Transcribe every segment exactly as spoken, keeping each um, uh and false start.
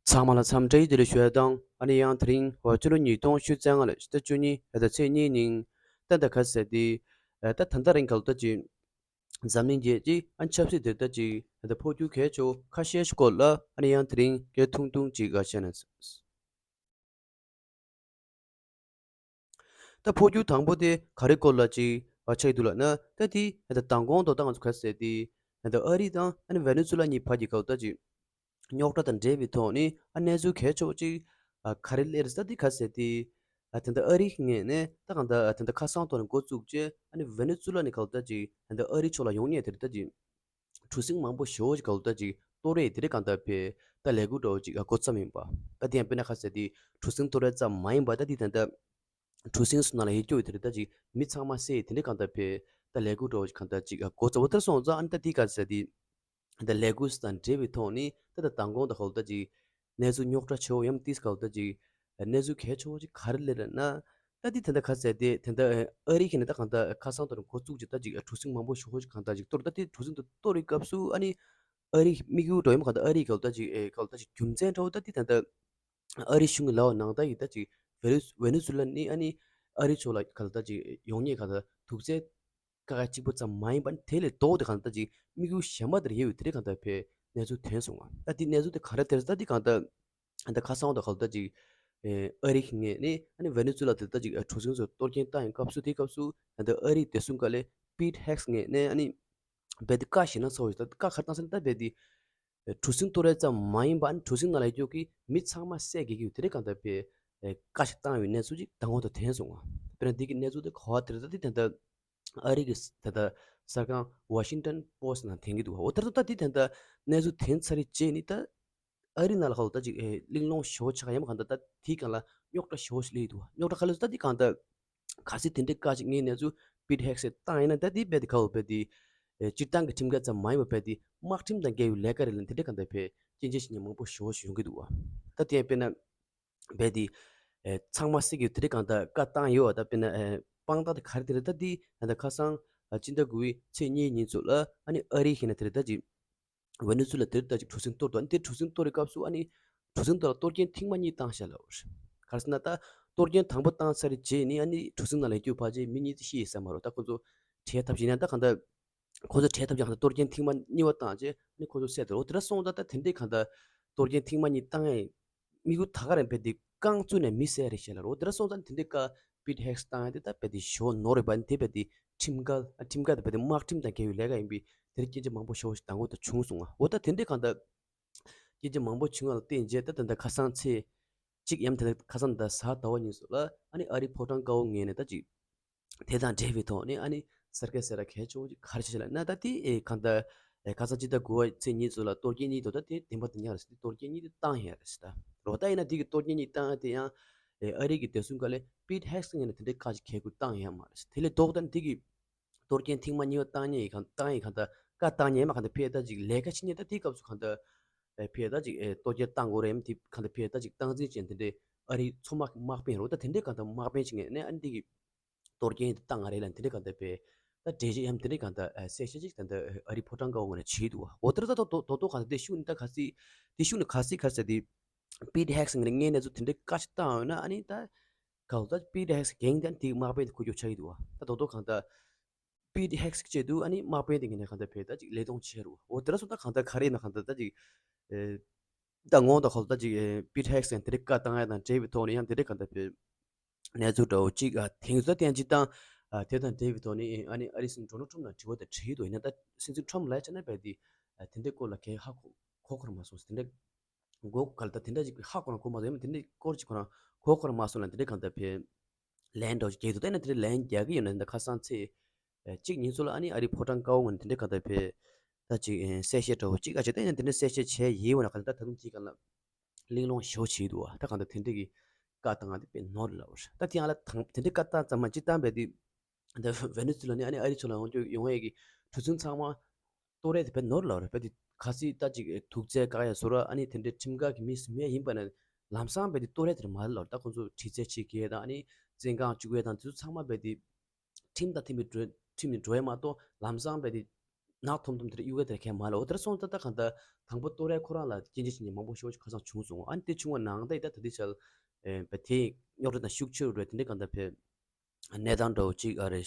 ཚང་མ་ལ་འཚམས་འདྲི་བདེ་ལེགས་ཞུ་ཡ་དང་། ཨ་ནི་ཡང་དེ་རིང་འོ་སྤྱི་ལོ་ཉིས་སྟོང་ཉི་ཤུ་རྩ་ལྔ་ལོའི་ཕྱི་ཟླ་བཅུ་གཉིས་ཕྱི་ཟླ་ཚེས་གཉིས་ཉིན་ད་ལྟ་ག་ཟེར་ཏེ་ད་ད་ལྟ་རིང་ག་ལ་ད་ཅིག་འཛམ་གླིང་རྒྱལ་སྤྱིའི་ཨ་ཆབ་སྲིད་དེ་ད་ཅིག་ད་འཕོ་འགྱུར་གལ་ཆེ་བོ་ཁ་ཤས་ཤིག་སྐོར་ལ་ཨ་ནི་ཡང་དེ་རིང་སྐད་ཐུང་ཐུང་ཅིག་ག་བཤད་ན། ད་འཕོ་འགྱུར་དང་པོ་དེ་ག་རེ་སྐོར་ལ་ཅིག་ཆགས་ཀྱི་འདུག་ལབ་ན། ད་དེ་ད་མདང་དགོང་དང་ད་ང་ཚོ་ག་ཟེར་ཏེ་ད་ཨ་རི་དང་ཨ་ནི་ཝེ་ནེ་ཛུ་ལ་གཉིས་བར་གྱི་ག་ལ་ད་ཅིག་རྙོག་དྲ་དང་འབྲེལ་བའི་ཐོག་ནས་ཨ་གནས་ཚུལ་གལ་ཆེ་བོ་ཅིག་ཨ་ག་རེ་སླེབས་རེད་ཟེར་ན། ད་དེ་ག་ཟེར་ཏེ་ཨ་ད་ལྟ་ཨ་རིའི་ངོས་ནས་ད་གང་ལྟར་ཨ་ད་ལྟ་ཁ་སང་ཐོག་ནས་འགོ་བཙུགས་བྱས་ཨ་ནི་ཝེ་ནེ་ཛུ་ལ་ནས་ག་ལ་ད་ཅིག་ད་ལྟ་ཨ་རི་ཕྱོགས་ལ་ཡོང་མཁན་དེ་རེད། ད་ཅིག་གྲུ་གཟིངས་མང་པོ་ཞེ་པོ་ཅིག་ག་ལ་ད་ཅིག་གཏོར་རེས་དེ་རིགས་གང་ལྟར་བྱས་ད་ལས་འགུལ་འདྲ་བོ་ཅིག་འགོ་བརྩམས་ཡིན་པ། ད་དེ་ཡང་དཔེར་ན་ག་ཟེར་ཏེ་གྲུ་གཟིངས་གཏོར་རེས་ཙམ་མ་ཡིན་པ། ད་དེ་ད་ལྟ་གྲུ་གཟིངས་སུ་ནང་ལ་ཡོད་རྒྱུ་དེ་རེད། ད་ཅིག་མི་ཚང་མ་བསད་དེ་འདྲ་གང་ལྟར་བྱས་ད་ལས་འགུལ་འདྲ་བོ་ཅིག་གང་ལྟར་ཅིག་འགོ་བརྩམས། འོ་དེར་སོང་ཙང་ཨ་ནི་ད་དེ་ག་ཟེར་ཏེ་ད་ལས་འགུལ་དང་འབྲེལ་བའི་ཐོག་ནས་ད་ད་མདང་དགོང་དང་ག་ལ་ད་ཅིག་གནས་ཚུལ་རྙོག་དྲ་ཆེ་བོ་ཡང་དེ་ག་ལ་ད་ཅིག་གནས་ཚུལ་གལ་ཆེ་བོ་ཅིག་ག་རེ་སླེབས་རེད་ན། ད་དེ་ད་ལྟ་ག་ཟེར་ཏེ་ད་ལྟ་ཨ་རི་གིས་ནི་ད་གང་ལྟར་ཁ་སང་དང་འགོ་བཙུགས་ཀྱི་ད་ཅིག་གྲུ་གཟིངས་མང་པོ་ཞེ་པོ་ཅིག་གང་ལྟར་ཅིག་གཏོར། ད་དེ་གྲུ་གཟིངས་དེ་གཏོར་བའི་སྐབས་སུ་ཨ་ནི་ཨ་རིའི་དམིགས་ཡུལ་འདྲ་བོ་ཡིན་པ། གང་ལྟར་ཨ་རིའི་ག་ལ་ད་ཅིག་ཨེ་ག་ལ་ད་ཅིག་རྒྱུ་མཚན་འདྲ་བོ་ད་དེ་ད་ལྟ་ཨ་རིའི་གཞུང་གི་ལབ་པ་ནང་ལྟར་ཡིན། ད་ཅིག་ཝེ་ནེ་ཝེ་ནེ་ཛུ་ལ་ནི་ཨ་ནི་ཨ་རིའི་ཕྱོགས་ལ་ག་ལ་ད་ཅིག་ཡོང་མཁན་གང་ལྟར་དུག་རྫས་ཀ་ཁ་གཅིག་པོ་ཙམ་མ་ཡིན་པ། དེ་ལས་ལྡོག་སྟེ་གང་ལྟར་ཅིག་དམིགས་ཡུལ་གཞན་པ་དེར་ཡོད་པའི་དེ་རིགས་གང་ལྟར་བྱས་གནས་ཚུལ་ཐོན་སོང་བ། ད་དེ་གནས་ཚུལ་དེ་ག་རེ་དེར་ད་དེ་གང་ལྟར་ད་ཁ་སང་དང་ག་ལ་ད་ཅིག་ཨ་རིའི་ངོས་ནས་ཨ་ནི་ཝེ་ནེ་ཛུ་ལ་དེ་ད་ཅིག་གྲུ་གཟིངས་ཚོ་གཏོར་སྐྱོན་བཏང་ཡོང་སྐབས་སུ། དེའི་སྐབས་སུ་ད་ཨ་རིའི་བདེ་སྲུང་བཀའ་བློན་པིད་ཧེག་སི་ངོས་ནས་ཨ་ནི་རྦད་དེ་བཀའ་ཞེ་དྲག་ཚ་བོ་ཞིག་ད་བཀའ་ག་རེ་བཏང་ཟེར་ན། ད་རྦད་དེ་གྲུ་གཟིངས་གཏོར་རེས་ཙམ་མ་ཡིན་པ་ཨ་ནི་གྲུ་གཟིངས་ནང་ལ་ཡོད་རྒྱུ་གི་མི་ཚང་མ་བསད་དགོས་ཀྱི་ཡོད་དེ་རིགས་གང་ལྟར་བྱས་བཀའ་ཞིག་བཏང་བའི་གནས་ཚུལ་ཅིག་མདང་དགོང་དང་ཐོན་སོང་བ། དཔེར་ན་འདི་གི་གནས་ཚུལ་དེ་ག་བ་དེར་ད་དེ་ད་ལྟ་ཨ་རི་གི་ད་ལྟ་གསར་ཁང་ཝ་ཤིང་ཊོན་པོ་སི་ཊི་ནང་ཐོན་གྱི་འདུག་བ། འོ་དེར་ད་ད་དེ་ད་ལྟ་གནས་ཚུལ་ཐོན་ཚར་རྗེས་ནི་ད་ཨ་རི་ནང་ལ་ཧོལ་ད་ཅིག་ཨེ་གླེང་སློང་ཞེ་པོ་ཆགས་ཡ་མ་གང་ལྟར་ད་དེའི་སྒང་ལ་རྙོག་དྲ་ཞེ་པོ་ཞིག་སླེབས་འདུག་བ། རྙོག་དྲ་ག་ལ་ད་དེ་གང་ལྟར་གལ་སྲིད་དེ་འདྲའི་བཀའ་ཅིག་ངའི་གནས་ཚུལ་པིད་ཧེག་སི་བཏང་ཡིན་ན། ད་དེ་རྦད་དེ་ག་བ་རྦད་དེ་ཨེ་སྤྱིར་བཏང་གི་ཁྲིམས་འགལ་ཙམ་མ་ཡིན་པ་རྦད་དེ་དམག་ཁྲིམས་དང་འགལ་བའི་ལས་ཀ་རེད་ལབ་དེ་འདྲའི་གང་ལྟར་བྱས་སྐྱོན་བརྗོད་བྱེད་མཁན་མང་པོ་ཞེ་པོ་ཞིག་ཡོང་གི་འདུག་བ། ད་དེ་ཡང་དཔེར་ན་རྦད་དེ་ཨེ་ཚང་མ་བསད་ཀྱི་ཡོད་དེ་འདྲའི་གང་ལྟར་བཀའ་བཏང་ཡོད་བ། ད་དཔེར་ན་ཨེ་དཔང་རྟགས་དེ་ག་རེ་དེ་རེད། ད་དེ་ད་ལྟ་ཁ་སང་ཨ་སྤྱི་ཟླ་དགུ་པའི་ཚེས་གཉིས་ཉིན་ཚོ་ལ་ཨ་ནི་ཨ་རི་ཧི་ན་དེ་རེད་ད་ཅིག་ཝེ་ནེ་ཛུ་ལ་དེར་ད་ཅིག་གྲུ་གཟིངས་གཏོར་འདུག། ཨ་ནི་དེ་གྲུ་གཟིངས་གཏོར་བའི་སྐབས་སུ་ཨ་ནི་གྲུ་གཟིངས་དེ་ལ་གཏོར་སྐྱོན་ཐེངས་མ་གཉིས་བཏང་ཤག་ལབ་པ་རེད། ག་རེ་ཟེར་ན་ད་གཏོར་སྐྱོན་དང་པོ་བཏང་ཚར་རྗེས་ནི་ཨ་ནི་གྲུ་གཟིངས་ནང་ལ་ཡོད་རྒྱུ་ཕལ་ཆེར་མི་གཉིས་ཤི་ཡོད་ས་མ་རེད། ད་ཁོ་ཚོ་བྲལ་ཐབས་བྱས་ན་ད་གང་ལྟར་ཁོ་ཚོ་བྲལ་ཐབས་བྱས་གང་ལྟར་གཏོར་སྐྱོན་ཐེངས་མ་གཉིས་པ་བཏང་རྗེས་ཨ་ནི་ཁོ་ཚོ་བསད་དེ། འོ་དེ་འདྲ་སོང་ཙང་ད་དེ་འདྲའི་གང་ལྟར་གཏོར་སྐྱོན་ཐེངས་མ་གཉིས་བཏང་ཡས་དམིགས་ཡུལ་ད་ག་རང་རྦད་དེ་རྐང་བཙུགས་ནས་མི་བསད་རེད་ཞེས་ལབ་རེད། འོ་དེ་འདྲ་སོང་ཙང་དེ་འདྲའི་བཀའ་པིད་ཧེག་སི་བཏང་ཡ་དེ་ད་རྦད་དེ་ཞེ་པོ་ནོར་རེད་པ། དེ་རྦད་དེ་ཁྲིམས་འགལ་ཨ་ཁྲིམས་འགལ་དང་རྦད་དེ་དམག་ཁྲིམས་དང་འགལ་བའི་ལས་ཀ་ཡིན་པས་དེ་རིགས་སྐྱོན་བརྗོད་མང་པོ་ཞེ་པོ་ཞིག་མདང་དགོང་དང་བྱུང་སོང་བ། འོ་ད་དེ་འདྲའི་གང་ལྟར་སྐྱོན་བརྗོད་མང་པོ་བྱུང་བ་ལ་བརྟེན་བྱས་ད་ད་ལྟ་ཁ་སང་ཚེས་གཅིག་ཡམ་ད་ལྟ་ཁ་སང་ད་གཟའ་ཟླ་བ་ཉིན་སོགས་ལ་ཨ་ནི་ཨ་རིའི་ཕོ་བྲང་དཀར་པོ་ངོས་ནས་ད་ཅིག་དེ་དང་འབྲེལ་བའི་ཐོག་ནས་ཨ་ནི་གསར་བསྐལ་ཟེར་ཡ་གལ་ཆེ་བོ་ཅིག་ག་རེ་བྱས་ལབ་ན། ད་དེ་ཨེ་གང་ལྟར་ཨེ་ཁ་སང་སྤྱི་ཟླ་དགུ་པ་ཚེས་གཉིས་ཚོ་ལ་གཏོར་སྐྱོན་གཉིས་དང་ད་དེ་བདེན་པ་བདེན་རྐྱང་རེད་ཟེར་ཏེ་གཏོར་སྐྱོན་གཉིས་དེ་བཏང་ཡ་རེད་ཟེར། ད་རོ་ད་ཡིན་ན་དེ་གི་གཏོར་སྐྱོན་གཉིས་བཏང་ཡ་དེ་ཡང་ཨེ་ཨ་རི་གི་བདེ་སྲུང་བཀའ་བློན་པིད་ཧེག་སི་ངོས་ནས་དེ་འདྲའི་བཀའ་ཅིག་གལ་དགོས་བཏང་ཡ་མ་རེད་ཟེར། དེ་ལས་ལྡོག་ད་ནི་དེ་གི་གཏོར་སྐྱོན་ཐེངས་མ་གཉིས་པ་བཏང་ཡས་གང་བཏང་ཡས་གང་ལྟར་བཀའ་བཏང་ཡས་མ་གང་ལྟར་ཕེ་ད་ཅིག་ལས་ཀ་བྱེད་མཁན་ད་དེའི་སྐབས་སུ་གང་ལྟར་ཨེ་ཕེ་ད་ཅིག་ཨེ་གཏོར་སྐྱོན་བཏང་དགོས་རེད་ཡམ་དེ་གང་ལྟར་ཕེ་ད་ཅིག་སྟངས་འཛིན་བྱས་དེ་འདྲའི་ཨ་རིའི་མཚོ་དམག་དམག་དཔོན་རོ་ད་དེ་འདྲའི་གང་ལྟར་དམག་དཔོན་ཅིག་ངས་ནས་ཨ་ནི་དེ་གི་གཏོར་སྐྱོན་དེ་བཏང་ང་རེད་ལབ་དེ་འདྲའི་གང་ལྟར་ཕེ་ད་འགྲེལ་བཤད་ཡམ་དེ་འདྲའི་གང་ལྟར་ཨེ་གསལ་བཤད་ཅིག་ད་ལྟ་ཨ་རིའི་ཕོ་བྲང་དཀར་པོ་ངོས་ནས་བྱས་འདུག་བ། འོ་དེར་ད་ད་དོ་དོ་དོ་གང་ལྟར་དེ་ཤུགས་ནི་ད་ག་སྲིད་དེ་ཤུགས་ནི་ག་སྲིད་ག་སྲིད་དེ་པིད་ཧེག་སི་ངོས་ནས་ངས་གནས་ཚུལ་དེ་འདྲའི་བཀའ་ཞིག་བཏང་ཡོད་ན་ཨ་ནི་ད་ག་ད་པིད་ཧེག་སི་འགན་དེ་དེ་དམག་དཔོན་དེ་འཁུར་རྒྱུ་ཆགས་ཀྱི་འདུག་བ། ད་དོ་དོ་གང་ལྟར་པིད་ཧེག་སི་གི་ཆེད་དུ་ཨ་ནི་དམག་དཔོན་དེ་ངས་ནས་གང་ལྟར་ཕེ་ད་ཅིག་ལས་དོན་བྱེད་རུ་འོ་དེ་ར་སོང་ད་གང་ལྟར་ག་རེ་ཡིན་ན་གང་ལྟར་ད་ཅིག་ཨེ་ད་ངོ་ད་གང་ལྟར་ད་ཅིག་ཨེ་པིད་ཧེག་སི་ཡང་དེ་འདྲའི་བཀའ་བཏང་ཡ་དང་འབྲེལ་བའི་ཐོག་ནས་ཡང་དེ་འདྲའི་གང་ལྟར་ཕེ་གནས་ཚུལ་འདྲ་བོ་ཅིག་ཨ་དེང་སང་བསྟན་ཅིག་བཏང་ཨ་དེ་དང་འབྲེལ་བའི་ཐོག་ནས་ཨ་ནི་ཨ་རིའི་སྲིད་འཛིན་ཌོ་ནལ་ཊམ་ལ་དྲི་བ་དེ་དྲིས་འདུག་ཡིན་ན་ད་སྲིད་འཛིན་ཊམ་ལ་ཡ་ཆ་ན་བས་དེ་ཨ་དེ་འདྲའི་སྐོར་ལ་གས་ཧ་གོ་གོ་ཁོ་རང་མ་སོང་ཟེར། དེ་འདྲའི་མགོ་ག་ལ་ད་དེ་འདྲ་ཅིག་ཧ་གོ་རང་གོ་མ་སོང་། ཡང་དེ་འདྲའི་སྐོར་ཅིག་ཁོ་རང་གོ་ཁོ་རང་མ་སོང་ལ་དེ་འདྲའི་གང་ལྟར་ཕེ་ལན་འདྲ་བོ་ཅིག་རྒྱག་གི་ཡོད་ན་ད་ཁ་སང་ཚེས་གཅིག་ཉིན་ཚོ་ལ་ཨ་ནི་ཨ་རིའི་ཕོ་བྲང་དཀར་པོ་ངོས་ནས་དེ་འདྲའི་གང་ལྟར་ཕེ་ད་ཅིག་གསལ་བཤད་འདྲ་བོ་ཅིག་ཨ་ཅེ་ད་ཡང་དེ་འདྲའི་གསལ་བཤད་བྱས་ཡིན་འོ་ན་གང་ལྟར་ད་དུང་དེའི་སྒང་ལ་གླེང་སློང་ཞེ་པོ་བྱས་འདུག་བ། ད་གང་ལྟར་དེ་འདྲའི་གི་བཀའ་བཏང་ང་དེ་དཔེ་ནོར་ལབ་པ་རེད། ད་དེ་ཡང་ལ་དང་དེ་འདྲའི་བཀའ་བཏང་ཙམ་མ་ཅིག་བཏང་བས་དེ་ད་ཝེ་ནེ་ཛུ་ལ་ནས་ཨ་ནི་ཨ་རི་ཕྱོགས་ལ་ཡོང་རྒྱུ་ཡོང་ཡས་ཀྱི་གྲུ་གཟིངས་ཚང་མ་གཏོར་ཡས་དེ་དཔེ་ནོར་ལབ་པ་རེད། དཔེ་དེ་ག་སྲིད་ད་ཅིག་དུག་རྫས་བཀག་ཡས་བཟོ་འདྲ་ཨ་ནི་དེ་འདྲའི་ཁྲིམས་འགལ་གྱི་མི་སུ་མ་ཡིན་པ་ན་ལམ་སང་དཔེ་དེ་གཏོར་ཡས་དེ་རེད་མ་རེད་ལབ། ད་ཁོང་ཚོ་དྲི་རྩད་བྱེད་མཁན་དང་ཨ་ནི་བཙོན་ཁང་བཅུག་ཡས་དང་དེ་ཚོ་ཚང་མ་དཔེ་དེ་ཁྲིམས་དང་མཐུན་པའི་འགྲོ་ཁྲིམས་ནས་འགྲོ་ཡས་མ་གཏོགས་ལམ་སང་དཔེ་དེ་ ནག་ཐོམ་ཐོམ་དེ་འདྲ་གཡུག་ཡ་དེ་འདྲ་གང་ཡང་མ་རེད། འོ་དེ་འདྲ་སོང་ཙང་ད་གང་ལྟར་དང་པོ་ཏོ་རེ་ཁོ་རང་ལ་སྐྱོན་ཆ་བྱེད་མཁན་མང་པོ་ཞེ་པོ་ཅིག་ཁ་སང་བྱུང་སོང་། ཨ་ནི་དེ་བྱུང་བ་ནང་ད་ཡིན་ད་ད་ལྟའི་ཆར་ཨེ་བས་དེ་རྙོག་དྲ་དང་ཤུགས་ཆེ་རུ་འགྲོ་དེ་འདྲ་གང་ལྟར་བས་གནས་སྟངས་འདྲ་བོ་ཅིག་ཨ་རེད།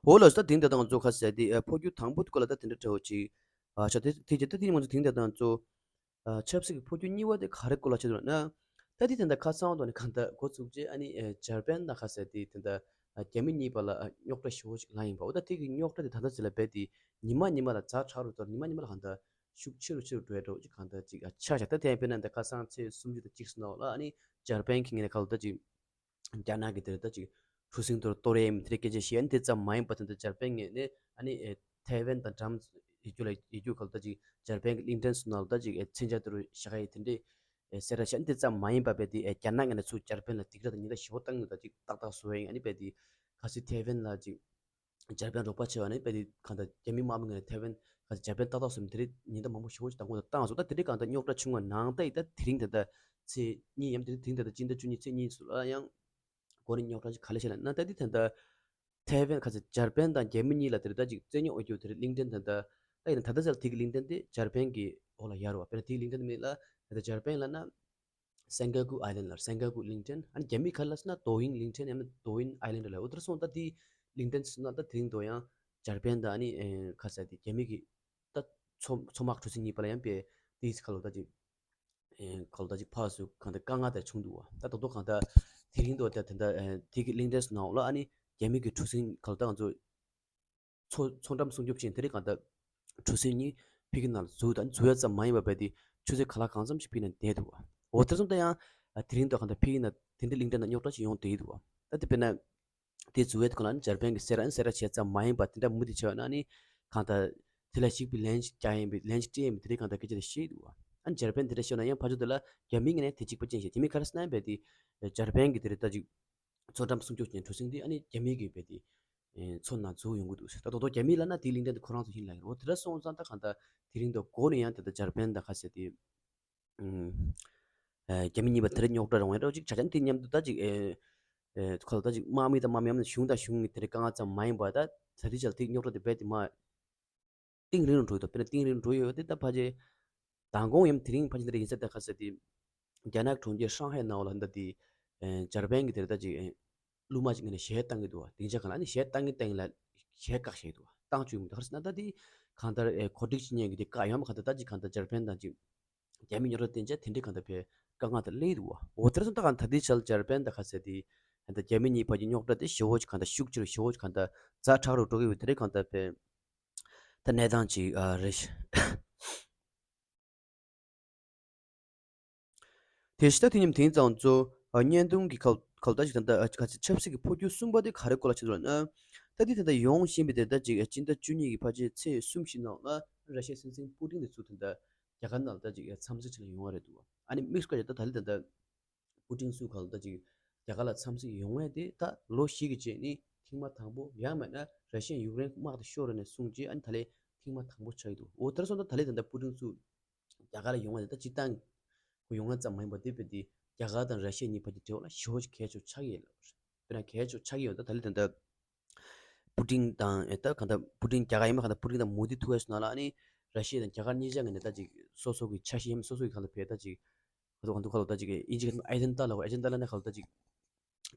འོ་ལགས་སོ། ད་དེང་ད་ལྟ་ང་ཚོ་ཁ་ཟེར་དེ་ཨ་འཕོ་འགྱུར་དང་པོ་དེ་སྐོར་ལ་ད་དེ་འདྲ་འདྲ་བོ་ཅིག་ཨ་ཆ་དེ་དེ་རྗེས་ད་དེ་ནི་ང་ཚོ་དེང་ད་ལྟ་ང་ཚོ་ཨ་ཆབ་སྲིད་ཀྱི་འཕོ་འགྱུར་གཉིས་པ་དེ་ག་རེ་སྐོར་ལ་བྱེད་འདུག་ན། ད་དེ་དེ་འདྲ་ཁ་སང་དོ་ནི་གང་ལྟར་འགོ་ཚུགས་རྗེས་ཨ་ནི་ཨ་འཇར་པན་དང་ཁ་ཟེར་དེ་དེ་འདྲ་ཨ་རྒྱ་མི་གཉིས་བར་ལ་ཨ་རྙོག་དྲ་ཞེ་པོ་ཅིག་ལངས་ཡིན་པ། འོ་ད་དེ་གི་རྙོག་དྲ་དེ་ད་ལྟ་ཟེར་ལ་བས་དེ་ཉི་མ་ཉི་མ་ལ་ཛ་དྲག་རུ་དང་ཉི་མ་ཉི་མ་ལ་གང་ལྟར་ཤུགས་ཆེ་རུ་ཆེ་རུ་འགྲོ་ཡ་འདྲ་བོ་ཅིག་གང་ལྟར་ཅིག་ཨ་ཆགས་བཞག་ད་དེ་ཡང་དཔེར་ན་འདི་ཁ་སང་ཚེས་སུམ་ཅུ་དང་གཅིག་ཙམ་ནང་ལ་ཨ་ནི་འཇར་པན་གྱི་ངོས་ནས་ག་ལ་ད་ཅིག་རྒྱ་ནག་གི་དེར་ད་ཅིག་གྲུ་གཟིངས་དེར་གཏོར་ཡས་མི་དེ་སྐད་ཆ་བཤད་ཨ་ནི་དེ་ཙམ་མ་ཡིན་པ་དེ་འདྲ་འཇར་པན་ངོས་ནས་ཨ་ནི་ཨེ་ཐའེ་ཝན་དང་འགྲམ་ཡོད་རྒྱུ་ལ་ཡོད་རྒྱུ་ག་ལ་ད་ཅིག་འཇར་པན་གྱི་གླིང་ཕྲན་ཚོ་ནང་ལ་ད་ཅིག་ཨེ་མཚོན་ཆ་དེ་རུ་བཞག་ཡས་དེ་འདྲས་ཨེ་གསལ་བསྒྲགས་བྱས་ཨ་ནི་དེ་ཙམ་མ་ཡིན་པ་བས་དེ་ཨེ་རྒྱ་ནག་ངོས་ནས་ཚུར་འཇར་པན་ལ་སྡིགས་ར་དང་ཉེས་ཆད་ཞེ་པོ་བཏང་ཡོད། ད་ཅིག་ཏག་ཏག་བཟོ་ཡས་ཨ་ནི་བས་དེ་ག་སི་ཐའེ་ཝན་ལ་ཅིག་འཇར་པན་རོགས་པ་བྱས་པ་ནི་དཔེ་དེ་གང་ལྟར་རྒྱ་མི་དམག་མི་ངོས་ནས་ཐའེ་ཝན་གང་ལྟར་འཇར་པན་ཏག་ཏག་བཟོས་མི་དེ་རིགས་ཉེན་བརྡ་མང་པོ་ཞེ་པོ་ཞིག་དང་པོ་དང་བཏང་སོང་། ད་དེ་རིགས་གང་ལྟར་རྙོག་དྲ་བྱུང་བ་ནང་ད་ཡིན་ད་དེ་རིང་ད་ལྟ་ཚེས་གཉིས་ཡམ་དེ་རིང་ད་ལྟ་སྤྱི་ཟླ་བཅུ་གཉིས་ཚེས་གཉིས་ཚོ་ལ་ཡང་སྒོ་ནས་རྙོག་དྲ་ཅིག་ག་ལེ་བྱས་ལ་ན་ད་དེ་ད་ལྟ་ཐའེ་ཝན་གང་ལྟར་འཇར་པན་དང་རྒྱ་མི་གཉིས་ལ་དེ་རིགས་ད་ཅིག་བཙན་ཉོ་འོས་རྒྱུ་དེ་རིགས་གླིང་ཕྲན་ད་ལྟ་ད་ཡིན་ད་ད་ལྟ་ཚེ་ལ་དེ་གི་གླིང་ཕྲན་དེ་འཇར་པན་གྱི་འོག་ལ་ཡར་བ་དཔེར་ན་དེ་གི་གླིང་ཕྲན་དེ་མིན་ལ་ད་ལྟ་འཇར་པན་ལ་ན། སན་ག་གུ་ཨའི་ལན་ལ་སན་ག་གུ་གླིང་ཕྲན། ཨ་ནི་རྒྱ་མི་ཁ་ལ་སོང་ན་དོ་ཡིན་གླིང་ཕྲན་ཡང་ན་དོ་ཡིན་ཨའི་ལན་ལ་འོ་དེར་སོང་ད་དེ་གླིང་ཕྲན་སོང་ན་ད་དེ་རིང་དོ་ཡང་འཇར་པན་ད་ཨ་ནི་ཁ་ས་དེ་རྒྱ་མི་གི་ད་མཚོ་མཚོ་དམག་གྲུ་གཟིངས་གཉིས་བར་ལ་ཡང་པའི་དེ་ཁ་ལོ་ད་ཅིག་ཁ་ལོ་ད་ཅིག་ཕར་སུ་གང་ད་དཀའ་ངལ་ད་བྱུང་འདུག་བ། ད་དོ་དོ་གང་ད་དེ་རིང་དོ་ད་དེ་ད་དེ་གི་གླིང་ཕྲན་སོང་ན་འོ་ལ་ཨ་ནི་རྒྱ་མི་གི་གྲུ་གཟིངས་ཁ་ལོ་ད་ང་ཚོ། མཚོ་མཚོ་འགྲམ་སྲུང་སྐྱོབ་ཅན་དེ་རིགས་གང་ལྟར་གྲུ་གཟིངས་གཉིས་ཕ་གི་ནང་ལ་འཛུལ་དང་འཛུལ་ཡ་ཙམ་མ་ཡིན་པ་བས་དེ་ཆུ་ཚོད་ག་ལ་གང་འཚམ་ཞིག་ཕ་གི་ནང་བསྡད་འདུག་བ། འོ་དེ་སོང་ད་ཡང་དེ་རིང་དུ་གང་ལྟར་ཕ་གི་ནང་དེ་འདྲ་གླིང་ཕྲན་ནང་རྙོག་དྲ་ཞིག་ཡོང་བསྡད་འདུག་བ། ད་དེ་དཔེར་ན་དེ་འཛུལ་བའི་དུས་ལ་ནི་འཇར་པན་གྱི་སེ་ར་ཨན་སེ་ར་བྱས་ཙམ་མ་ཡིན་པ་དེ་འདྲ་མུ་མཐུད་བྱས་ན་ནི་གང་ལྟར་དེ་ལ་ཞིག་པའི་ལན་ཞིག་རྒྱག་ཡིན་པའི་ལན་ཞིག་སྤྲད་ཡིན་པའི་དེ་རིགས་གང་ལྟར་སྐད་ཆ་དེ་བཤད་འདུག་བ། ཨ་ནི་འཇར་པན་དེ་འདྲ་བཤད་ན་ཡང་ཕར་ཕྱོགས་དེ་ལ་རྒྱ་མི་ངོས་ནས་དེ་གཅིག་པ་ཅན་བཤད་རྒྱ་མི་ག་རེ་ཟེར་ན་བས་དེ་འཇར་པན་གྱི་དེ་རིགས་ད་ཅིག་མཚོ་འགྲམ་སྲུང་སྐྱོབ་ཅན་གྲུ་གཟིངས་དེ་ཨ་ནི་རྒྱ་མི་གི་བས་དེ་མཚོ་ནང་འཛུལ་ཡོང་གི་འདུག་ཟེར། ད་དོ་དོ་རྒྱ་མི་ལ་ན་དེའི་གླིང་ཕྲན་དེ་ཁོ་རང་ཚོ་ཡིན་ལ་ཡོད་རེད། འོ་དེ་འདྲ་སོང་ཙང་ད་གང་ལྟར་དེ་རིང་དུ་འགོ་ནས་ཡང་དེ་ལྟར་འཇར་པན་དང་ཁ་ཟེར་དེ་རྒྱ་མི་གཉིས་པ་དེ་རིང་རྙོག་དྲ་རང་བའི་འདྲ་ཅིག་ཆ་ཆ་དེ་མཉམ་དུ་ད་ཅིག་ཁ་ལ་ད་ཅིག་དམག་མི་དང་དམག་མི་ཡང་ན་གཞུང་དང་གཞུང་གི་དེ་རིང་དཀའ་ངལ་ཙམ་མ་ཡིན་པར་ད་ད་དེ་ཆ་ལ་དེ་རྙོག་དྲ་དེ་རྦད་དེ་མ། གཏིང་རིང་རུ་འགྲོ་ཡོད་དོ། དཔེར་ན་གཏིང་རིང་རུ་འགྲོ་ཡོད་དེ་ད་ཕལ་ཆེར་མདང་དགོང་ཡང་དེ་རིང་ཕལ་ཆེར་འདི་འདྲ་ཡིན་ས་ད་ཁ་ཟེར་དེ་རྒྱ་ནག་གྲོང་ཁྱེར་ཧྲང་ཧའེ་ནང་ལ་འདི་དེ་འཇར་པན་གྱི་དེར་ད་ཅིག་གླུ་མ་ཅིག་ངོས་ནས་གཞས་བཏང་གི་འདུག་བ། སྡིངས་ཆ་གང་ལ་ནི་གཞས་བཏང་གི་བཏང་གི་ལ་གཞས་བཀག་བཞག་འདུག་བ། བཏང་བཅུག་མི་འདུག་ག་རེ་ཟེར་ན་ད་དེ་གང་ལྟར་གོ་སྒྲིག་བྱེད་མཁན་གྱི་དེ་བཀག་ཡོད་མ་གང་ལྟར་ད་ཅིག་གང་ལྟར་འཇར་པན་དང་ཅིག་རྒྱ་མི་རྙོག་དྲ་བསྟན་བྱས་དེ་འདྲའི་གང་ལྟར་བས་དཀའ་ངལ་དེ་སླེབས་འདུག་བ། འོ་དེར་སོང་ད་གང་ད་དེ་ཆ་ལ་འཇར་པན་དང་ཁ་ཟེར་དེ་ད་རྒྱ་མི་གཉིས་བར་གྱི་རྙོག་དྲ་དེ་ཞེ་བོ་ཅིག་གང་ལྟར་ཤུགས་ཆེ་རུ་ཞེ་བོ་ཅིག་གང་ལྟར་ཛ་དྲག་རུ་འགྲོ་གི་ཡོད་དེ་འདྲའི་གང་ལྟར་བས། ད་གནས་སྟངས་ཅིག་ཨ་རེད། དེ་ཕྱི་ད་དེ་མཉམ་དེང་ཙང་ཚོ་ཨ་བརྙན་ཐུང་གི་ཁ་ཁ་ལ་ད་ཅིག་ད་ལྟ་ཨ་ཆབ་སྲིད་ཀྱི་འཕོ་འགྱུར་གསུམ་པ་དེ་ག་རེ་སྐོར་ལ་བྱེད་འདུག་ལབ་ན། ད་དེ་ད་ལྟ་ཡོང་བཞིན་པའི་དེ་ད་ཅིག་ཨ་སྤྱི་ཟླ་བཅུ་གཉིས་ཀྱི་ཕལ་ཆེར་ཚེས་གསུམ་བཞི་ནང་ལ་ར་ཤི་ཡའི་སྲིད་འཛིན་པུ་ཏིན་དེ་ཚུར་ད་ལྟ་རྒྱ་གར་ནང་ལ་ད་ཅིག་ཨ་འཚམས་གཟིགས་བྱེད་ལ་ཡོང་བ་རེད་འདུག་ཨ་ནི་དམིགས་སུ་བཀར་ཡ་ད་ད་ལྟ་ད་ལྟ་པུ་ཏིན་སུ་ག་ལ་ད་ཅིག་རྒྱ་གར་ལ་འཚམས་གཟིགས་ཡོང་ཡས་དེ་ད་ལོ་བཞི་གི་རྗེས་ནི་ཐེངས་མ་དང་པོ་ཡང་མེད་ན་ར་ཤི་ཡས་ཡུཀ་རེན་དམག་དེ་ཤོར་རེད་ནས་གསུངས་རྗེས་ཨ་ནི་ད་ལས་ཐེངས་མ་དང་པོ་ཆགས་ཀྱི་འདུག་འོ་དེར་སོང་ད་ད་ལས་ད་ལྟ་པུ་ཏིན་སུ་རྒྱ་གར་ལ་ཡོང་ཡས་དེ་ད་སྤྱིར་བཏང་ཁོ་ཡོང་ཡས་ཙམ་མ་ཡིན་པར་དེ་བས་དེ་རྒྱ་གར་དང་ར་ཤི་ཡ་གཉིས་བར་གྱི་འབྲེལ་བ་ལ་ཞེ་པོ་ཅིག་གལ་ཆེ་ཆགས་ཀྱི་ཡོད་ལ། དཔེར་ན་གལ་ཆེ་ཆགས་ཀྱི་ཡོད་ད་ད་ལས་ད་ལྟ་པུ་ཏིན་དང་ཨེ་ད་གང་ལྟར་པུ་ཏིན་རྒྱ་གར་ཡིན་མ་གང་ལྟར་པུ་ཏིན་དང་མོ་དི་ཐུག་ཡས་སོང་ན་ལ་ཨ་ནི་ར་ཤི་ཡ་དང་རྒྱ་གར་གཉིས་ཆ་ངོས་ནས་ད་ཅིག་སོ་སོ་གི་འཆར་གཞི་ཡིན་སོ་སོ་གི་གང་ལ་བས་ད་ཅིག་ག་ཚོད་གང་འདུག་ག་ལ་ད་ཅིག་ཨིན་ཇི་གི་ཨེ་ཇེན་ཌ་ལ་ཨེ་ཇེན་ཌ་ལ་ནི་ག་ལ་ད་ཅིག་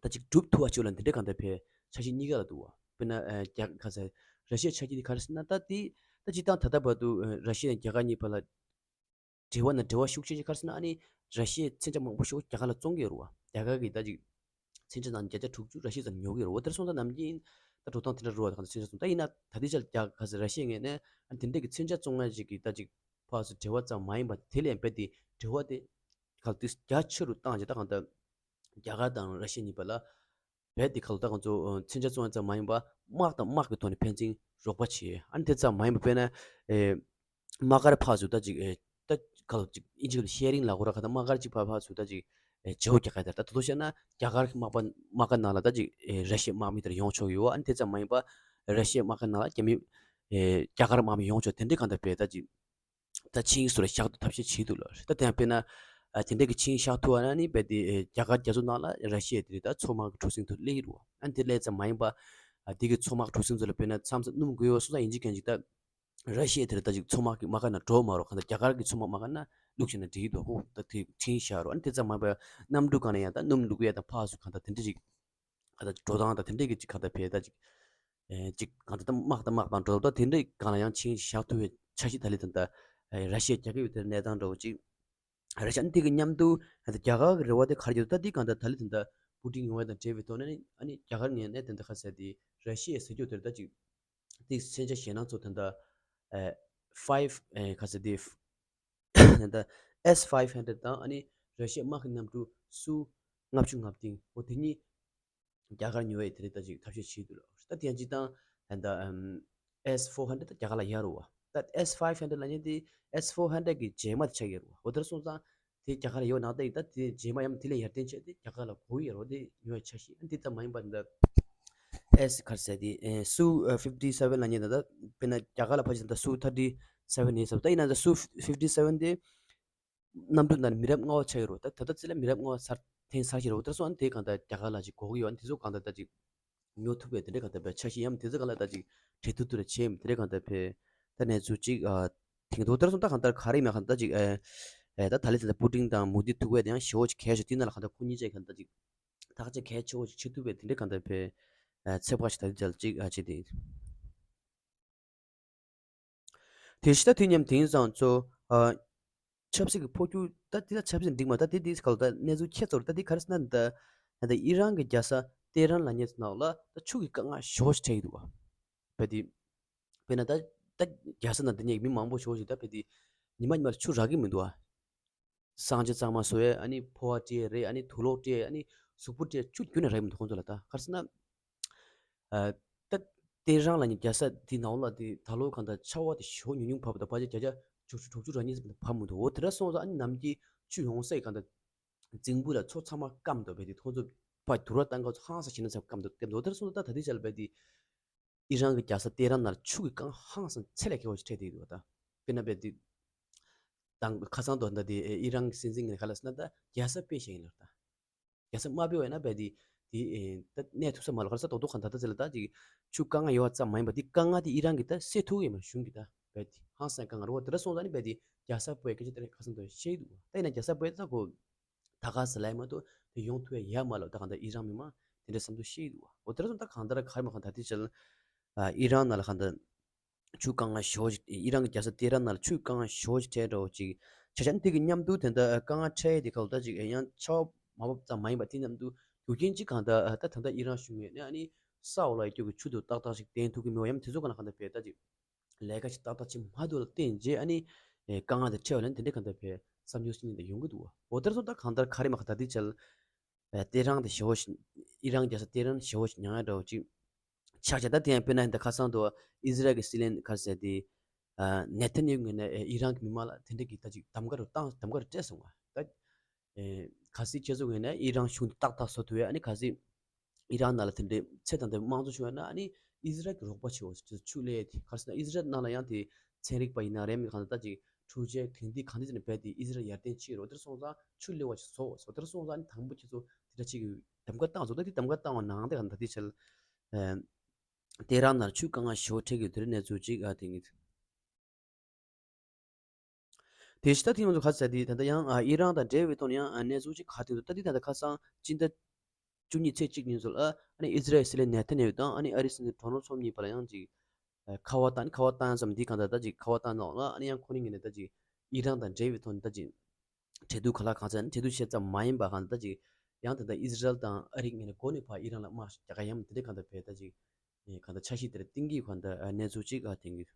ད་ཅིག་སྒྲུབ་ཐུབ་པ་ཅིག་ལ་འདི་འདྲའི་གང་ལྟར་བས་འཆར་གཞི་གཉིས་ཀ་ལ་འདུག་བ། དཔེར་ན་ཨ་རྒྱ་ག་ས་ར་ཤི་ཡའི་འཆར་གཞི་འདི་ག་རེ་ཟེར་ན་ད་དེ་ད་སྤྱིར་བཏང་ད་ལྟ་བར་དུ་ཨ་ར་ཤི་ཡ་དང་རྒྱ་གར་གཉིས་བར་ལ་འབྲེལ་བ་ན་འབྲེལ་བ་ཤུགས་ཆེ་ཆེ་ག་རེ་ཟེར་ན་ཨ་ནི་ར་ཤི་ཡས་མཚོན་ཆ་མང་པོ་ཤོག་རྒྱ་གར་ལ་བཙོང་གི་ཡོད་རེད་བ། རྒྱ་གར་གྱི་ད་ཅིག་མཚོན་ཆ་ནང་བརྒྱ་ཆ་དྲུག་ཅུ་ར་ཤི་ཡ་ཙམ་ཉོ་གི་ཡོད་རེད་བ། དེར་སོང་ཙང་ནམ་རྒྱུན་ད་འགྲོ་སྟངས་དེ་འདྲ་རེད་བ། ད་ག་ཚོད་མཚོན་ཆ་བཙོང་ད་ཡིན་ན་ད་ལྟའི་ཆར་རྒྱ་ག་ཚོད་ར་ཤི་ཡའི་ངོས་ནས་ཨ་དེ་འདྲ་གི་མཚོན་ཆ་བཙོང་ཡ་ཅིག་གི་ད་ཅིག་ཕར་ཚུར་འབྲེལ་བ་ཙམ་མ་ཡིན་པ་དེ་ལས་རྦད་དེ་འབྲེལ་བ་དེ་ག་ལ་ཏིས་རྒྱ་ཆེ་རུ་བཏང་བྱས་ད་གང་ལྟར་རྒྱ་གར་དང་ར་ཤི་ཡ་གཉིས་བར་ལ་རྦད་དེ་ག་ལ་ད་ང་ཚོ་མཚོན་ཆ་བཙོང་ཡ་ཙམ་མ་ཡིན་པ་དམག་དང་དམག་གི་ཐོག་ནས་ཕན་ཚུན་རོགས་པ་བྱེད། ཨ་ནི་དེ་ཙམ་མ་ཡིན་པ་དཔེར་ན་ཨེ། དམག་སྒར་ཕར་ཚུར་ད་ཅིག་ཨེ་ད་ག་ལ་ཅིག་ཨིན་ཇི་སྐད་ཤེ་རིང་ལབ་དགོས་ར། ག་ད་དམག་སྒར་ཅིག་ཕར་ཕར་ཚུར་ད་ཅིག་ཨེ་བརྗེ་པོ་རྒྱག་ག་ད་ད་དུ་བཤད་ན་རྒྱ་གར་གྱི་དམག་པ་དམག་སྒར་ནང་ལ་ད་ཅིག་ཨེ་ར་ཤི་ཡའི་དམག་མི་དེར་ཡོང་ཆོག་ཡོད། ཨ་ནི་དེ་ཙམ་མ་ཡིན་པ་ར་ཤི་ཡའི་དམག་སྒར་ནང་ལ་རྒྱ་མི་ཨེ་རྒྱ་གར་དམག་མི་ཡོང་ཆོག་དེ་འདྲའི་གང་ལྟར་བས་ད་ཅིག་ད་ཆིངས་སུ་ར་བཞག་ཐབས་ཤེས་བྱེད་འདུག་ལ། ད་དེ་ཡང་དཔེར་ན་ཨ་དེ་འདྲའི་གི་ཆིངས་བཞག་ཐུབ་པ་ན་ནི་རྦད་དེ་ཨེ་རྒྱ་གར་རྒྱ་མཚོ་ནང་ལ་ར་ཤི་ཡ་དེ་རིགས་ད་མཚོ་དམག་གི་གྲུ་གཟིངས་དུ་སླེབས་ཀྱི་རེད་བ། ཨ་ནི་དེ་སླེབས་ཙམ་མ་ཡིན་པ་ ཨ་དེ་གི་མཚོ་དམག་གྲུ་གཟིངས་ཚོ་ལ་དཔེར་ན་མཚམས་མཚམས་སྣུམ་དགོས་ཡོད་སོང་ཙང་ཡིན་གཅིག་མིན་གཅིག་ད་ར་ཤི་ཡའི་དེར་ད་ཅིག་མཚོ་དམག་གི་དམག་སྒར་ནང་འགྲོ་མ་རོགས་གང་ལྟར་རྒྱ་གར་གྱི་མཚོ་དམག་དམག་སྒར་ན་བླུགས་བྱས་ན་འགྲིག་གི་འདུག་ཧོ། ད་དེ་ཁྲིམས་བཞག་རོགས། ཨ་ནི་དེ་ཙམ་མ་ཡིན་པར་གནམ་གྲུ་སྒང་ལ་ཡང་ད་སྣུམ་བླུགས་ཡས་དང་ཕར་ཚུར་གང་ལྟར་དེ་འདྲ་ཅིག་གང་ལྟར་འགྲོ་སྟངས་དང་དེ་འདྲ་གི་ཅིག་གང་ལྟར་བས་ད་ཅིག་ཨེ་ཅིག་གང་ལྟར་ད་དམག་དང་དམག་དང་འགྲོ་ད་དེ་འདྲ་སྒང་ལ་ཡང་ཕྱིན་བཞག་ཐུབ་པའི་འཆར་གཞི་ད་ལས་ད་ལྟ་ཨེ་ར་ཤི་ཡ་རྒྱག་གི་ཡོད་དེ་གནས་སྟངས་འདྲ་བོ་ཅིག་རེད་ཤག། ཨ་ནི་དེ་གི་མཉམ་དུ་ད་ལྟ་རྒྱ་གར་གི་རེ་བ་དེ་ག་རེ་ཡོད་ད་འདི་གང་ལྟར་ད་ལས་ད་ལྟ་པུ་ཏིན་ཡོང་བ་དང་འབྲེལ་བའི་ཐོག་ནས་ཨ་ནི་རྒྱ་གར་ངོས་ནས་ད་ལྟ་ག་ཟེར་དེ་ར་ཤི་ཡའི་ཟེར་རྒྱུ་དེར་ད་ཅིག་དེ་མཚོན་ཆ་ཞེད་སྣང་ཚོ་ད་ལྟ་ཨེ་ཕའིབ་ཨེ་ག་ཟེར་དེ་ད་ལྟ་S five hundred དང་ཨ་ནི་ར་ཤི་ཡའི་དམག་གི་གནམ་གྲུ་སུ་ལྔ་བཅུ་ང་བདུན་འོ་དེ་གཉིས་རྒྱ་གར་ཉོ་ཡས་དེ་རིང་ད་ཅིག་ཐབས་ཤེས་བྱེད་དུས་ལ། ད་དེ་ཡང་སྤྱིར་བཏང་ད་ལྟ་ཨམ་S four hundred ད་རྒྱ་གར་ལ་ཡོད་རེད་བ། ད་S five hundred ལབ་མཁན་དེ་S four hundred གི་རྗེས་མ་དེ་ཆགས་ཡོད་རེད་བ། འོ་དེར་སོང་ཙང་དེ་རྒྱ་གར་ལ་ཡོད་ནང་ད་ཡིན་ད་དེ་རྗེས་མ་ཡང་དེ་ལས་ཡར་ཐོན་བྱས་དེ་རྒྱ་གར་ལ་དགོས་ཡོད་རེད་བ། དེ་ཉོ་ཡས་འཆར་གཞི་ཨ་འདི་ཙམ་མ་ཡིན་པར་ད་S ག་རེ་ཟེར་དེ་ཨེ་སུ་ཨེ་fifty seven ལབ་མཁན་ད་ད་དཔེར་ན་རྒྱ་གར་ལ་ཕར་ཕྱིན་ད་སུ་thirty seven ཡིན་ཟེར་བ། ད་ཡིན་ན་ད་སུ་fifty seven དེ་གནམ་གྲུ་ནང་མི་རབས་ལྔ་པ་ཆགས་ཡོད་རེད། ད་ད་ལྟ་ཚེ་ལ་མི་རབས་ལྔ་པ་ཚར་ཐེངས་གསར་ཞིག་རེད། འོ་དེར་སོང་ཨ་ནི་དེ་གང་ལྟར་རྒྱ་གར་ལ་ཅིག་དགོས་ཀྱི་ཡོད། ཨ་ནི་དེ་ཚོ་གང་ལྟར་ད་ཅིག་ཉོ་ཐུབ་པའི་དེ་འདྲའི་གང་ལྟར་བའི་འཆར་གཞི་ཡང་དེ་ཚོ་གང་ལ་ད་ཅིག་བྲེལ་ཐུར་ཐུར་རེ་བྱེད་དེ་འདྲའི་གང་ལྟར་བའི་ད་གནས་ཚུལ་ཅིག་ཨ་དེང་དུ་འོ་དེར་སོང་ད་གང་ལྟར་ག་རེ་མེད་གང་ལྟར་ཅིག་ཨེ་ཨེ་ད་ད་ལས་དེ་ལ་པུ་ཏིན་དང་མོ་དི་ཐུག་པའི་དེ་ཡང་ཞེ་པོ་ཅིག་གལ་ཆེ། དེ་ནང་ལ་གང་ལྟར་ཁོ་གཉིས་ཆ་གང་ལྟར་ཅིག་ཐག་གཅོད་གལ་ཆེ་བོ་ཅིག་བྱེད་ཐུབ་པའི་དེ་འདྲའི་གང་ལྟར་བའི་ཨེ་ཚོད་དཔག་ཅིག་ད་ལྟ་ཅིག་ཨ་བྱེད་དེ། དེ་བཞིན་ད་དུས་མཉམ་དེང་སང་ཚོ་ཨ་ཆབ་སྲིད་ཀྱི་འཕོ་འགྱུར་ད་དེ་ལ་ཆབ་སྲིད་འགྲིག་མ་ད་དེ་དེ་ག་ལ་ད་གནས་ཚུལ་ཁྱད་མཚར་ད་དེ་ག་རེ་ཟེར་ན་ད་ད་ཨི་རན་གྱི་རྒྱལ་ས་ཏེ་རན་ལབ་མཁན་ཚོ་ནང་ལ་ད་ཆུ་གི་དཀའ་ངལ་ཞེ་པོ་ཞིག་འཕྲད་ཀྱི་འདུག་བ། བས་དེ་དཔེར་ན་ད་ད་རྒྱལ་ས་ནང་དེ་ནས་མི་མང་པོ་ཞེ་པོ་ཞིག་ད་བས་དེ་ཉི་མ་ཉི་མ་ལ་ཆུ་རག་གི་མི་འདུག་བ། གསང་སྤྱོད་གཙང་མ་བཟོ་ཡས་ཨ་ནི་ཕོ་བ་སྤྲད་ཡས་རེད། ཨ་ནི་དུག་ལོག་སྤྲད་ཡས་ཨ་ནི་གཟུགས་པོ་སྤྲད་ཡས་ཆུ་རྒྱུན་ནས་རག་གི་མི་འདུག་ཁོང་ཚོ་ལ། ད་ག་རེ་ཟེར་ན། ཨ་ད་ཏེ་རན་ལབ་མཁན་རྒྱལ་ས་དེ་ནང་ལ་དེ་ད་ལོ་གང་ལྟར་ཆར་པ་དེ་ཞེ་པོ་ཉུང་ཉུང་བབས་འདུག་ཕལ་ཆེར་བརྒྱ་ཆ་བཅུ་དྲུག་བཅུ་ར་གཉིས་ཙམ་བབས་མི་འདུག་འོ་དེ་འདྲ་སོང་ཙང་ཨ་ནི་ནམ་རྒྱུན་ཆུ་ཡོང་སའི་གང་ལྟར་རྫིང་བུ་ལ་མཚོ་ཚང་མ་སྐམ་འདུག་བས་དེ་ཁོང་ཚོ་ཕར་དུག་ར་བཏང་ག་ཚོ་ཧང་སང་བྱས་ན་ཚ་སྐམ་འདུག་འོ་དེ་འདྲ་སོང་ཙང་ད་ད་ལྟའི་ཆར་ལ་བས་དེ་ཨི་རན་གྱི་རྒྱལ་ས་ཏེ་རན་ནང་ལ་ཆུ་གི་དཀའ་ངལ་ཧང་སང་ཚད་ལས་བརྒལ་བ་ཞིག་འཕྲད་བསྡད་འདུག་ད་དཔེར་ན་བས་དེ་དང་ཁ་སང་དུ་ད་དེ་ཨི་རན་གྱི་སྲིད་འཛིན་གྱིས་ག་ལབ་ཟེར་ན་ད་རྒྱལ་ས་སྤེལ་བཞག་ཡིན་ལབ་ད། རྒྱལ་ས་མ་སྤེལ་བ་ཡིན་ན་བས་དེ་དེ་ཨེ་ད་གནས་ཐུབ་ས་མ་རེད། ག་རེ་ཟེར་རྡོག་རྡོག་གང་ད་ད་ཟེར་ལ་ད་ཅིག་ཆུ་དཀའ་ངལ་ཡོད་པ་ཙམ་མ་ཡིན་པ་དེ་དཀའ་ངལ་དེ་ཨི་རན་གྱིས་ད་སེལ་ཐུབ་ཀྱི་ཡོད་མ་རེད། གཞུང་གིས་ད་བས་དེ་ཧང་སང་དཀའ་ངལ་རེད་བ། དེ་འདྲ་སོང་ཙང་ནི་བས་དེ་རྒྱལ་ས་སྤོ་ཡ་སྐད་ཆ་དེ་རེད་ཁ་སང་དུ་བཤད་ཀྱི་འདུག་བ། ད་ཡིན་ན་རྒྱལ་ས་སྤོ་ཡ་ད་ཁོ་ད་ག་ཟེར་ལ་ཡ་མ་གཏོགས་དེ་ཡོང་ཐུབ་ཡ་ཡ་མ་ལོ། ད་གང་ལྟར་ཨི་རན་མི་མང་དེ་འདྲ་བསམ་ཚུལ་བཤད་ཀྱི་འདུག་བ། འོ་དེ་འདྲ་སོང་ད་གང་ལྟར་ག་རེ་མ་གང་ད་དེ་ཆེད་ཨི་རན་ནང་ལ་གང་ལྟར་ཆུ་དཀའ་ངལ་ཞེ་པོ་ཞིག་ཨི་རན་གྱི་རྒྱལ་ས་ཏེ་རན་ནང་ལ་ཆུ་དཀའ་ངལ་ཞེ་པོ་ཞིག་འཕྲད་འགྲོ་ཅིག་བྱས་ཙང་དེ་གི་མཉམ་དུ་དེ་འདྲ་དཀའ་ངལ་འཕྲད་དེ་ཁ་ལོ་ད་ཅིག་ཡང་ཆར་པ་མ་བབས་ཙམ་མ་ཡིན་པ་དེ་མཉམ་དུ་རྒྱུ་རྐྱེན་གཅིག་གང་ལྟར་ད་ད་ལྟ་ཨི་རན་གཞུང་ངོས་ནས་ཨ་ནི་ས་འོག་ལ་ཡོད་རྒྱུ་གི་ཆུ་དེ་ཏག་ཏག་ཅིག་བཏོན་ཐུབ་ཀྱི་མེད་པ་ཡང་དེ་ཚོ་གང་ལ་གང་ལྟར་བས་ད་ཅིག་ལས་ཀ་ཞིག་ཏག་ཏག་ཅིག་མ་ཐུབ་ལ་བརྟེན་རྗེས་ཨ་ནི་དཀའ་ངལ་དེ་འཕྲད་པ་ལ་དེ་འདྲའི་གང་ལྟར་བས་བསམ་ཚུལ་ཞིག་ནི་ད་ཡོང་གི་འདུག་བ། འོ་དེར་སོང་ད་གང་ལྟར་ག་རེ་མ་གང་ད་དེ་ཆེད་ཨ་ཏེ་རན་དེ་ཞེ་པོ་ཞིག་ཨི་རན་རྒྱལ་ས་ཏེ་རན་ཞེ་པོ་ཞིག་མྱངས་ཡ་འདྲ་བོ་ཅིག་ཆགས་ཀྱང་ད་དེ་ཡང་དཔེར་ན་ད་ཁ་སང་དུ་ཨི་ཟི་རལ་གྱི་སྲིད་བློན་ག་རེ་ཟེར་དེ་ཨ་ནེ་ཐན་ཡ་ཧུ་ངོས་ནས་ཨི་རན་གྱི་མི་མང་ལ་དེ་འདྲ་གི་ད་ཅིག་གདམ་ག་རུ་བཏང་གདམ་ག་རུ་སྤྲད་སོང་བ། ད་ཨེ་གལ་སྲིད་ཁྱེད་ཚོ་ངོས་ནས་ཨི་རན་གཞུང་དེ་ཏག་ཏག་བཟོ་ཐུབ་ཡ་ཨ་ནི་གལ་སྲིད་ཨི་རན་ནང་ལ་དེ་འདྲའི་ཚེ་དང་ལྡན་པའི་དམངས་གཙོ་བྱུང་ཡ་ན་ཨ་ནི་ཨི་ཟི་རལ་གྱི་རོགས་པ་བྱེད་འོ་ཆུ་ལས་དེ་ག་རེ་ཟེར་ན་ཨི་ཟི་རལ་ནང་ལ་ཡང་དེ་ཚན་རིག་པ་ཡིན་ན་རེད་མི་གང་ལྟར་ད་ཅིག་འཕྲུལ་ཆས་གང་དེ་གང་དེ་ཟེར་ནས་བས་དེ་ཨི་ཟི་རལ་ཡར་ཐོན་ཕྱིན་རོ་དེར་སོང་ཙང་ཆུ་ལེ་བ་ཞིག་བཟོ་བཟོ་དེར་སོང་ཙང་ནི་དང་པོ་ཁྱེད་ཚོ་དེ་འདྲ་ཅིག་གི་གདམ་ག་བཏང་བཟོ་ད་དེ་གདམ་ག་བཏང་བ་ནང་དེ་ག་ད་དེ་ཆེད་ཨེ་ཏེ་རན་ནང་ཆུ་དཀའ་ངལ་ཞེ་པོ་འཕྲད་ཀྱི་དེ་རིང་གནས་ཚུལ་ཅིག་ཨ་དེ་ངེས། དེ་ཕྱི་ད་ཐེངས་ང་ཚོ་ག་ཟེར་དེ་ད་ལྟ་ཡང་ཨི་རན་དང་འབྲེལ་བའི་ཐོག་ནས་ཡང་གནས་ཚུལ་ཅིག་ག་དེ་འདུག་ད་དེ་ད་ལྟ་ཁ་སང་སྤྱི་ཟླ་བཅུ་གཉིས་ཚེས་གཅིག་ཉིན་ཚོ་ལ་ཨ་ནི་ཨི་ཟི་རལ་སྲིད་བློན་ནེ་ཐན་ཡ་ཧུ་དང་ཨ་ནི་ཨ་རིའི་སྲིད་འཛིན་ཌོ་ནལ་ཊམ་གཉིས་བར་ལ་ཡང་ཅིག་ཁ་པར་བཏང་ཁ་པར་བཏང་ཙམ་འདི་གང་ལྟར་ད་ཅིག་ཁ་པར་བཏང་ནང་ལ་ཨ་ནི་ཡང་ཁོ་རང་ངོས་ནས་ད་ཅིག་ཨི་རན་དང་འབྲེལ་བའི་ཐོག་ནས་ད་ཅིག་འབྲེལ་གཏུག་ག་ལ་གང་ཟེར་ན་འབྲེལ་གཏུག་བྱས་ཙམ་མ་ཡིན་པ་གང་ལྟར་ད་ཅིག་ཡང་ད་ལྟ་ཨི་ཟི་རལ་དང་ཨ་རིའི་ངོས་ནས་འགོ་ནས་ཕར་ཨི་རན་ལ་དམག་རྒྱག་ག་ཡང་དེ་འདྲའི་གང་ལྟར་བས་ད་ཅིག་གང་ལྟར་འཆར་གཞི་དེར་བསྟན་གྱི་གང་ལྟར་གནས་ཚུལ་ཅིག་ཨ་བསྟན་གྱི།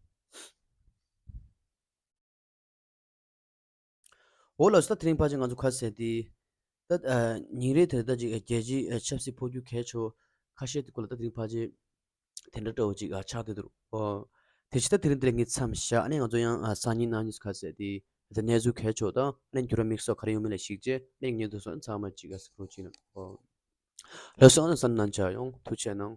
འོ་ལགས་སོ། ད་དེ་རིང་ཕལ་ཆེར་ང་ཚོ་ཁ་གསལ་ཏེ། ད་ཨ་ཉིན་རེ་དེར་ད་ཅིག་རྒྱལ་སྤྱིའི་ཨ་ཆབ་སྲིད་འཕོ་འགྱུར་གལ་ཆེ་ཁ་ཤས་དེ་སྐོར་ལ་ད་དེ་རིང་ཕལ་ཆེར་དེ་འདྲ་འདྲ་བོ་ཅིག་ཨ་ཆགས་བསྡད་འདུག་ཨོ། དེ་ཕྱི་ད་དེ་རིང་དེ་ལ་ངས་མཚམས་བཞག་ཨ་ནི་ང་ཚོ་ཡང་ཨ་སང་ཉིན་གནངས་ཉིན་ཁ་གསལ་ཏེ་ད་གནས་ཚུལ་གལ་ཆེ་དང་ཨ་ནི་འགྱུར་བ་དམིགས་བསལ་ག་རེ་ཡོང་མིན་ལ་གཞིགས་རྗེས་ཨ་ནི་ངས་འདུག་སོང་ཚང་མ་ཅིག་ཨ་གཟིགས་རོགས་གྱིས་གནང་ཨོ། ལགས་སོ། ཨ་ནི་བསམ་གནང་བྱ་ཡོང་ཐུགས་རྗེ་གནང་།